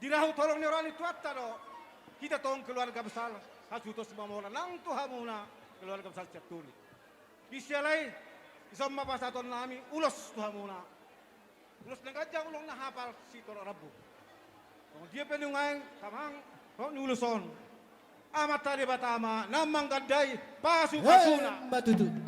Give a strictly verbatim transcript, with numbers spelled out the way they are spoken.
Dirahut holong ni roha ni Tuhanta do hita tong keluarga besar Hasuhuton Simamora nang tu hamuna keluarga besar Sianturi. Disiala i, dison ma pasahatonnami ulos tu hamuna. Ulos na ganjang, ulos na hapal sitorop rambu. Songon dia pe nuaeng, amang, rap ni ulos on, Amanta Debata ma na manggandai pasupasuna. Emma tutu.